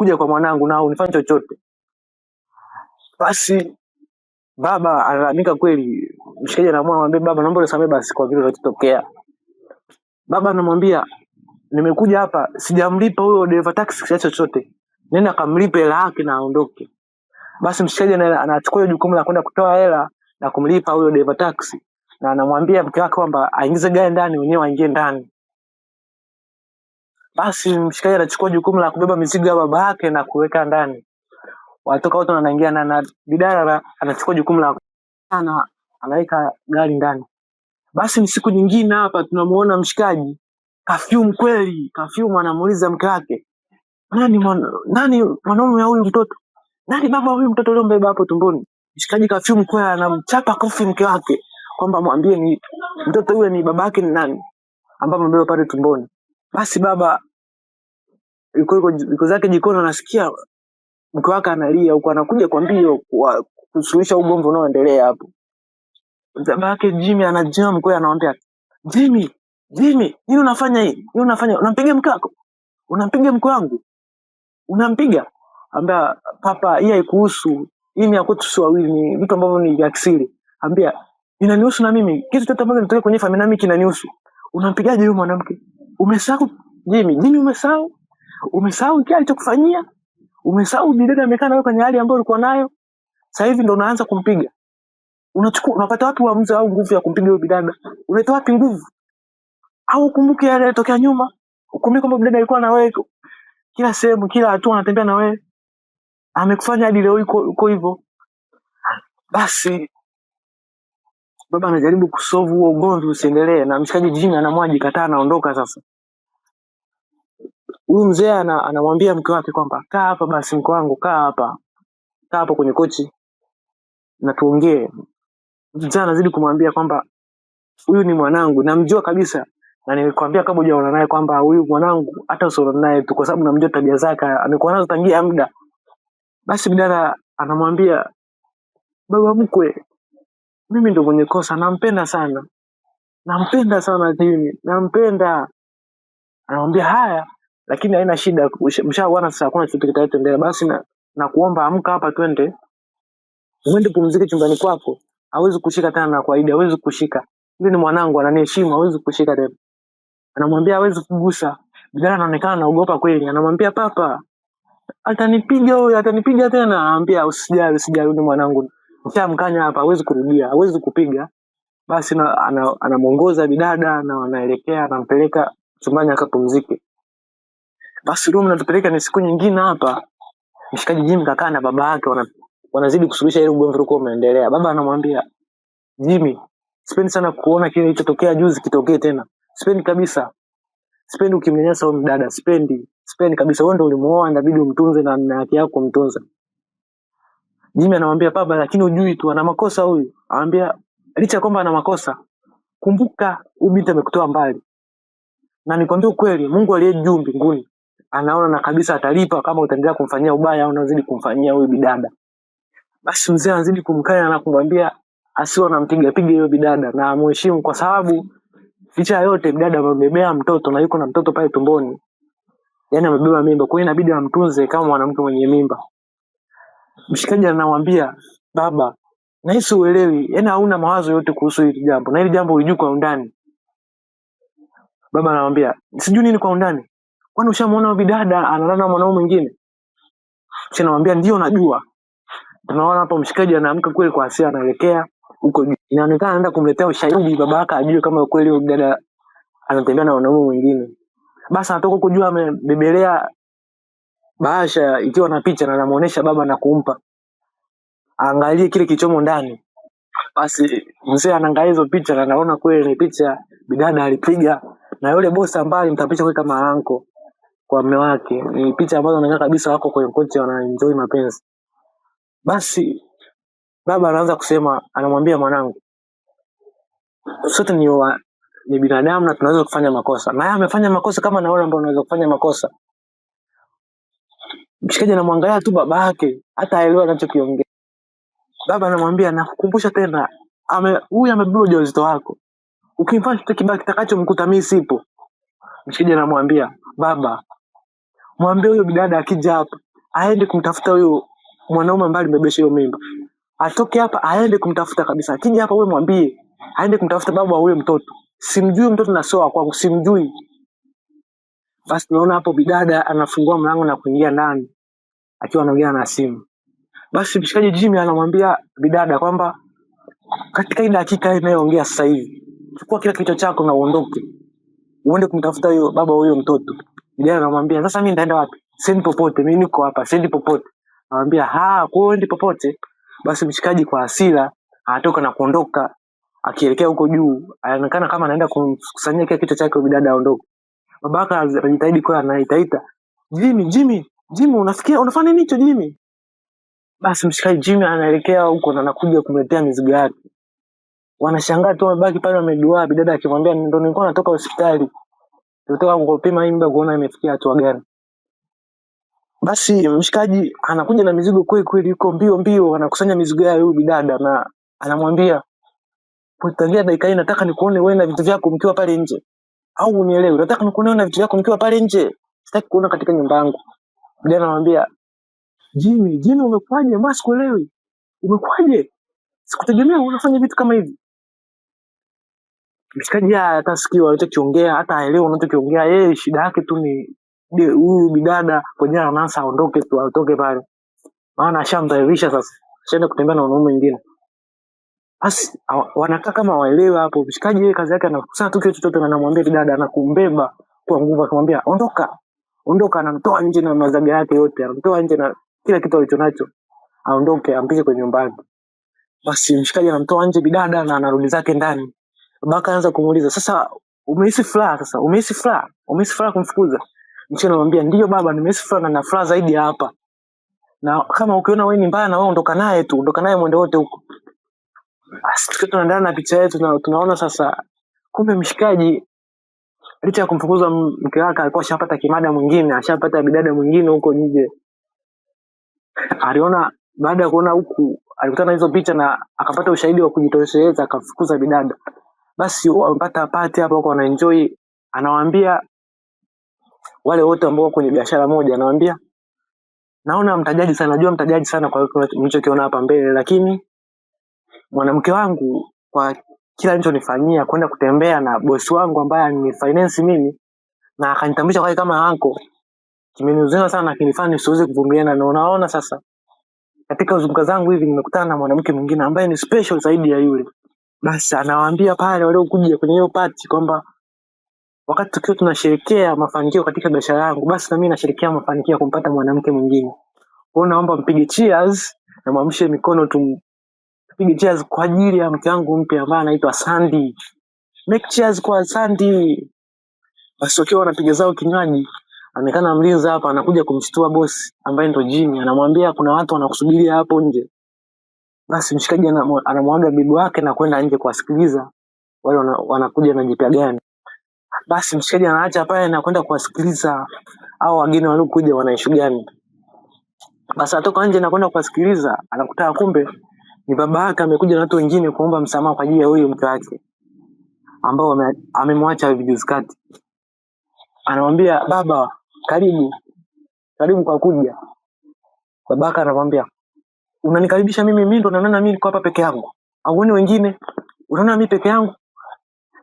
kuja kwa mwanangu na unifanye chochote. Basi baba analalamika kweli, mshikaji anaamua anamwambia baba, naomba unisamehe basi kwa kile kilichotokea. Baba anamwambia nimekuja hapa sijamlipa huyo dereva taxi kiasi chochote, nenda kamlipe hela yake na aondoke. Basi mshikaji anachukua jukumu la kwenda kutoa hela na kumlipa huyo dereva taxi, na anamwambia mke wake kwamba aingize gari ndani, wenyewe aingie ndani. Basi mshikaji anachukua jukumu la kubeba mizigo ya baba yake na kuweka ndani, watoka wote wanaingia ndani, na bidada anachukua jukumu la ana anaweka gari ndani. Basi ni siku nyingine hapa tunamuona mshikaji kafyumu kweli, kafyumu anamuuliza mke wake, nani mwanaume huyu mtoto? Nani baba huyu mtoto uliombeba hapo tumboni? Mshikaji kafyumu kweli, anamchapa kofi mke wake kwamba mwambie ni mtoto yule ni babake ni nani ambaye amebeba pale tumboni. Basi baba yuko zake jikoni, anasikia mke wake analia huko, anakuja kwa mbio kusuluhisha ugomvi unaoendelea hapo. Baba yake Jimmy anajua mkwe, anamwambia Jimmy, Jimmy, nini unafanya hii? Nini unafanya? Unampiga mke wako? Unampiga mke wangu? Unampiga? Ambia papa, hii haikuhusu. Hii ni ya kwetu sisi wawili, ni vitu ambavyo ni vya kisiri. Ambia inanihusu na mimi. Kitu chochote ambacho kinatokea kwenye familia mimi kinanihusu. Unampigaje huyo mwanamke? Umesahau Jimmy? Jimmy umesahau? Umesahau kile alichokufanyia? Umesahau bidada amekaa nawe kwenye hali ambayo ulikuwa nayo? Sasa hivi ndo unaanza kumpiga. Unapata wapi uamuzi au nguvu ya kumpiga huyo bidada? Unaitoa wapi nguvu? Au ukumbuke yale yalitokea nyuma? Ukumbuke kwamba bidada alikuwa na wewe kila sehemu, kila hatua anatembea na wewe. Amekufanya hadi leo uko hivyo. Basi baba anajaribu kusolve huo ugomvi usiendelee, na mshikaji Jimmy anaamua ajikataa, anaondoka. Sasa huyu mzee anamwambia mke wake kwamba kaa hapa basi, mke wangu, kaa hapa, kaa hapa kwenye kochi na tuongee. Mzee anazidi kumwambia kwamba huyu ni mwanangu, namjua kabisa, na nilikwambia kabla hujaona naye kwamba huyu mwanangu hata usione naye tu, kwa sababu namjua tabia zake, amekuwa nazo tangia muda. Basi bidada anamwambia baba mkwe, mimi ndo mwenye kosa, nampenda sana, nampenda sana Jimmy, nampenda. Anamwambia haya, lakini haina shida, mshaoana sasa, hakuna chochote kitakachoendelea. Basi na kuomba amka hapa, twende uende pumzike chumbani kwako. Hawezi kushika tena na kuahidi, hawezi kushika. Yule ni mwanangu, ananiheshimu, hawezi kushika tena. Anamwambia hawezi kugusa. Bidada anaonekana anaogopa kweli, anamwambia papa, atanipiga huyu, atanipiga tena. Anamwambia usijali, usijali, yule mwanangu nishamkanya hapa, hawezi kurudia, hawezi kupiga. Basi anamuongoza bidada na wanaelekea, anampeleka chumbani akapumzike. Basi room natupeleka ni siku nyingine hapa. Mshikaji Jimmy kakaa na baba yake, wanazidi kusuluhisha ile ugomvi ulikuwa umeendelea. Baba anamwambia Jimmy, sipendi sana kuona kile kilichotokea juzi kitokee tena. Sipendi kabisa. Sipendi ukimnyanyasa huyo mdada, sipendi. Sipendi kabisa. Wewe ndio ulimuoa, inabidi umtunze na na haki yako kumtunza. Jimmy anamwambia baba, lakini hujui tu ana makosa huyu. Anamwambia licha kwamba ana makosa, kumbuka huyu binti amekutoa mbali. Na nikwambie ukweli, Mungu aliye juu mbinguni anaona na kabisa atalipa kama utaendelea kumfanyia ubaya au unazidi kumfanyia huyu bidada. Basi mzee anazidi kumkanya na kumwambia asiwe anampiga piga hiyo bidada na amheshimu, kwa sababu licha yote bidada amebebea mtoto na yuko na mtoto pale tumboni, yani amebeba mimba, kwa hiyo inabidi amtunze kama mwanamke mwenye mimba. Mshikaji anamwambia baba, nahisi uelewi, yani hauna mawazo yote kuhusu hili jambo na hili jambo ulijui kwa undani. Baba anamwambia sijui nini kwa undani, kwani ushamuona bidada analala na mwanaume mwingine? Kisha anamwambia ndio najua. Tunaona hapo mshikaji anaamka kweli kwa hasira, anaelekea huko juu. Inaonekana anaenda kumletea ushahidi baba yake ajue kama kweli huyu dada anatembea na mwanaume mwingine. Basi anatoka huko juu amebebelea bahasha ikiwa na picha na anamuonesha baba na kumpa aangalie kile kilichomo ndani. Basi mzee anaangalia hizo picha na anaona kweli ni picha bidada alipiga na yule bosi ambaye alimtambulisha kweli kama anko kwa mume wake. Ni picha ambazo anaonekana kabisa wako kwenye kochi wanaenjoy mapenzi. Basi baba anaanza kusema, anamwambia mwanangu, sote ni binadamu na tunaweza kufanya makosa, na yeye amefanya makosa kama na wale ambao wanaweza kufanya makosa. Mshikaji anamwangalia tu baba yake, hata haelewi anachokiongea. Baba anamwambia, nakukumbusha tena, huyu amebeba ujauzito wako, ukimfanya chochote kibaya kitakachomkuta mimi sipo. Mshikaji anamwambia baba, mwambie huyo bidada akija hapa aende kumtafuta huyo mwanaume ambaye alimbebesha hiyo mimba. Atoke hapa aende kumtafuta kabisa. Akija hapa wewe mwambie aende kumtafuta baba wa huyo mtoto. Simjui mtoto na sio wa kwangu, simjui. Basi tunaona hapo bidada anafungua mlango na kuingia ndani akiwa anaongea na simu. Basi mshikaji Jimmy anamwambia bidada kwamba katika hii dakika inayoongea sasa hivi, chukua kila kitu chako na uondoke, uende kumtafuta huyo baba huyo mtoto. Bidada anamwambia sasa mimi nitaenda wapi? Siendi popote, mimi niko hapa, siendi popote. Anamwambia ha, kwa hiyo uendi popote? Basi mshikaji kwa hasira anatoka na kuondoka akielekea huko juu, anaonekana kama anaenda kumkusanyia kila kitu chake bidada aondoke. Babaka anajitahidi kwa anaitaita, Jimmy, Jimmy, Jimmy, unafikia unafanya nini hicho Jimmy? Basi mshikaji Jimmy anaelekea huko na anakuja kumletea mizigo yake. Wanashangaa tu, wamebaki pale wameduaa, bidada akimwambia ndo nilikuwa natoka hospitali, nilitoka kupima hii mimba kuona imefikia hatua gani. Basi mshikaji anakuja na mizigo kweli kweli, yuko mbio mbio, anakusanya mizigo ya huyu bidada na anamwambia kutangia dakika hii nataka nikuone wewe na vitu vyako mkiwa pale nje, au unielewe, nataka nikuone wewe na vitu vyako mkiwa pale nje, sitaki kuona katika nyumba yangu. Bidada anamwambia Jimmy, Jimmy, umekuwaje? Mbona sikuelewi, umekuwaje? Sikutegemea unafanya vitu kama hivi. Mshikaji hata sikio anachokiongea, hata haelewi unachokiongea. Yeye shida yake tu ni huyu bidada kwa jina la Nansa aondoke tu, atoke pale, maana ashamdhalilisha sasa, ashaenda kutembea na wanaume wengine. Basi wanakaa kama waelewe hapo. Mshikaji yeye kazi yake anakusanya tu kitu chochote na anamwambia bidada, anakumbeba kwa nguvu, akamwambia ondoka, ondoka, anamtoa nje na mazaga yake yote, anamtoa nje na kila kitu alichonacho, aondoke, ampige kwenye nyumba yake. Basi mshikaji anamtoa nje bidada na anarudi zake ndani. Babaka anaanza kumuuliza sasa, umehisi furaha sasa? Umehisi furaha? Umehisi furaha kumfukuza? Mshikaji anamwambia ndio baba, nimehisi furaha na nina furaha zaidi ya hapa, na kama ukiona wewe ni mbaya na wewe ondoka naye tu, ondoka naye mwende wote huko. Basi tukiwa tunaendelea na picha yetu na tunaona sasa, kumbe mshikaji licha ya kumfukuza mke wake alikuwa ashapata kimada mwingine, ashapata bidada mwingine huko nje. Aliona baada ya kuona huku alikutana hizo picha na akapata ushahidi wa kujitosheleza, akafukuza bidada. Basi wamepata party hapo, wako wanaenjoy. Anawaambia wale wote ambao wako kwenye biashara moja, anawaambia naona mtajaji sana, najua mtajaji sana kwa mlichokiona hapa mbele, lakini mwanamke wangu kwa kila alichonifanyia, kwenda kutembea na bosi wangu ambaye aninifinance mimi na akanitambulisha kwake kama anko, kimeniuziwa sana na kinifanya nisiweze kuvumiliana. Na unaona sasa katika uzunguka zangu hivi nimekutana na mwanamke mwingine ambaye ni special zaidi ya yule. Basi anawaambia pale waliokuja kwenye hiyo party kwamba wakati tukiwa tunasherehekea mafanikio katika biashara yangu, basi na mimi nasherehekea mafanikio ya kumpata mwanamke mwingine. Kwa hiyo naomba mpige cheers na mwamshe mikono, tupige cheers kwa ajili ya mke wangu mpya ambaye anaitwa Sandy. Make cheers kwa Sandy. Basi wakiwa wanapiga zao kinywaji, aonekana mlinzi hapa anakuja kumshtua bosi ambaye ndo Jimmy, anamwambia kuna watu wanakusubiria hapo nje. Basi mshikaji anamwaga bibi wake na kwenda nje kuwasikiliza wale wanakuja na jipya gani. Basi mshikaji anaacha pale na kwenda kuwasikiliza hao wageni waliokuja wana issue gani. Basi atoka nje na kwenda kuwasikiliza, anakuta kumbe ni baba yake amekuja na watu wengine kuomba msamaha kwa ajili ya huyu mke wake ambao amemwacha hivi juzi kati. Anamwambia baba, karibu, karibu kwa kuja. Babaka anamwambia unanikaribisha mimi, mimi ndo naona mimi niko hapa peke yangu, auoni wengine? Unaona mimi peke yangu?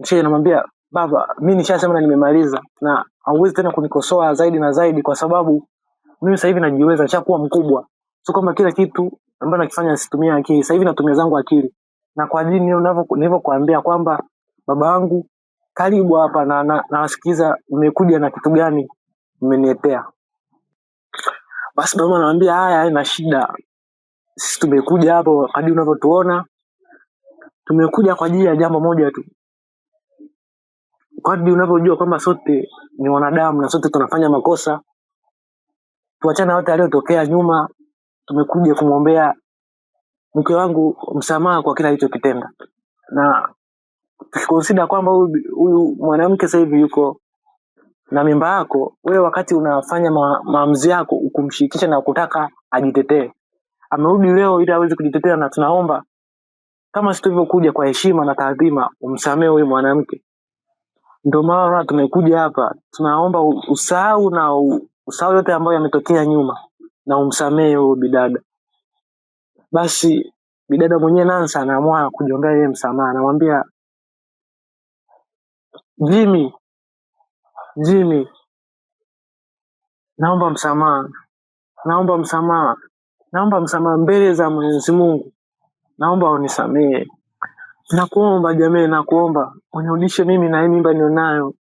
Mshikaji anamwambia baba, mimi nishasema na nimemaliza, na hauwezi tena kunikosoa zaidi na zaidi, kwa sababu mimi sasa hivi najiweza, nishakuwa mkubwa, sio kwamba kila kitu ambacho nakifanya situmie akili. Sasa hivi natumia zangu akili, na kwa ajili nilivyokuambia kwamba baba yangu karibu hapa na nawasikiliza, mmekuja na kitu gani mmeniletea. Basi baba anamwambia haya, haina shida, sisi tumekuja hapo hadi unavyotuona, tumekuja kwa ajili ya jambo moja tu. Kadri unavyojua kwamba sote ni wanadamu na sote tunafanya makosa, tuachane yote yaliyotokea nyuma. Tumekuja kumwombea mke wangu msamaha kwa kila alichokitenda, na tukikonsida kwamba huyu mwanamke sasa hivi yuko na mimba yako, wewe wakati unafanya maamuzi yako ukumshirikisha na kutaka ajitetee, amerudi leo ili aweze kujitetea, na tunaomba kama sisi tulivyokuja kwa heshima na taadhima, umsamehe huyu mwanamke. Ndio maana tumekuja hapa, tunaomba usahau na usahau yote ambayo yametokea nyuma. na umsamehe huyo bidada. Basi bidada mwenyewe Nancy anaamua kujiombea yeye msamaha, anamwambia Jimmy, Jimmy, naomba msamaha, naomba msamaha, naomba msamaha mbele za Mwenyezi Mungu, naomba unisamehe. Nakuomba jamii, nakuomba unirudishe mimi na hii mimba nilionayo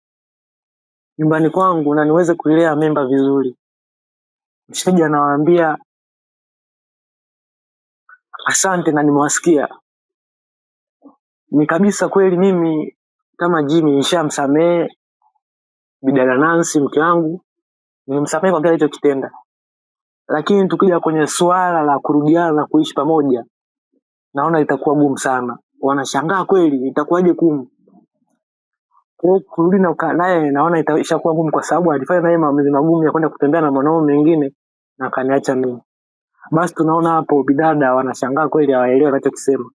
nyumbani kwangu na niweze kuilea mimba vizuri. Mshikaji anawaambia asante na nimewasikia. Ni kabisa kweli mimi kama Jimmy nishamsamehe bidada Nancy mke wangu, nimemsamehe kwa kile alichokitenda. Lakini tukija kwenye suala la kurudiana na kuishi pamoja, naona itakuwa gumu sana. Wanashangaa kweli, itakuwaje gumu? Kwa hiyo kurudi na kukaa naye naona ishakuwa ngumu, kwa sababu alifanya naye maamuzi magumu ya kwenda kutembea na mwanaume mwingine na akaniacha mimi. Basi tunaona hapo bidada wanashangaa kweli, hawaelewi anachokisema.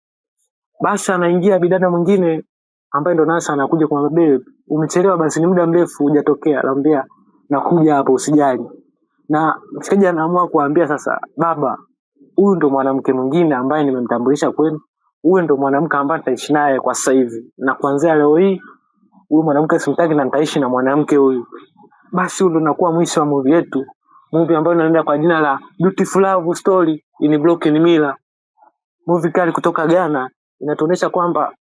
Basi anaingia bidada mwingine ambaye ndo Nasa, anakuja kumwambia babe, umechelewa, basi ni muda mrefu hujatokea. Anamwambia nakuja hapo, usijali. Na mshikaji anaamua kuambia sasa, baba, huyu ndo mwanamke mwingine ambaye nimemtambulisha kwenu, huyu ndo mwanamke ambaye nitaishi naye kwa sasa hivi, na kuanzia leo hii huyu mwanamke simtaki na nitaishi na mwanamke huyu. Basi huyu ndo nakuwa mwisho wa movie yetu, movie ambayo inaenda kwa jina la Beautiful Love Story in Broken Mirror. Movie kali kutoka Ghana, inatuonyesha kwamba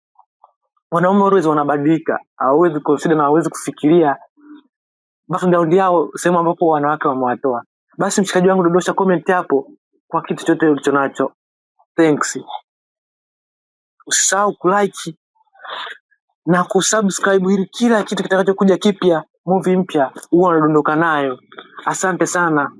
wanaume always wanabadilika, hawawezi consider na hawawezi kufikiria background yao, sehemu ambapo wanawake wamewatoa. Basi mshikaji wangu, dondosha comment hapo kwa kitu chochote ulichonacho. Thanks. Usisahau kulike na kusubscribe ili kila kitu kitakachokuja kipya, movie mpya, huwa unadondoka nayo. Asante sana.